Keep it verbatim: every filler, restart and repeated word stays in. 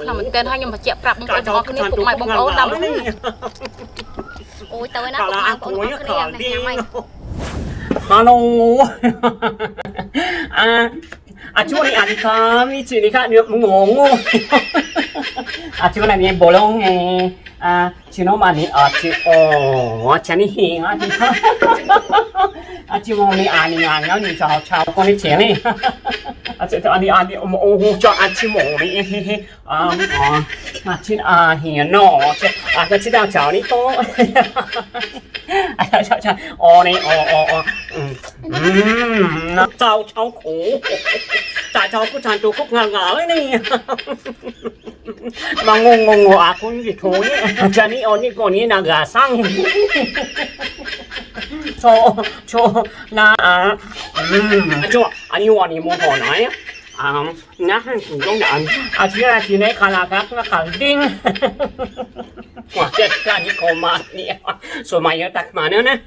Naman, ten hangin, maciap-rap mo, kung ako ni, kung may bong, oh, naman. Uy, tawa na, kung may bong, ako ni, ang nanyamay. Hello. Ah, aci mo ni ani kami, sini ka ni mungongo. Aci mo na ni bolong, eh. Ah, sino man ni aci, oh, aci ni hinga. Aci mo ni ani nga nga, ni chow chow ko ni sini. Aci to ani ani, um, oh, siya aci mo ni, eh, eh, eh. Um, oh, aci, ah, hinga, no. Aci, ah, aci daw, chow ni to. Aci, aci, aci. Oh, ni, oh, oh, oh. Mm. Mm, na chow chow ko. Chow chow ko, santo ko, ngal-ngal ni. Mangungungo ako dito, eh. Diyan, eh, oni ko ni nagasang. So, so, na, ah, mm, so, ani, ani mo ko na, eh? Um, nahan ko yung daan. At sila, sila, kalakak na kalding. Wakat ka ni ko, ma-, ni, sumayo, takmano na.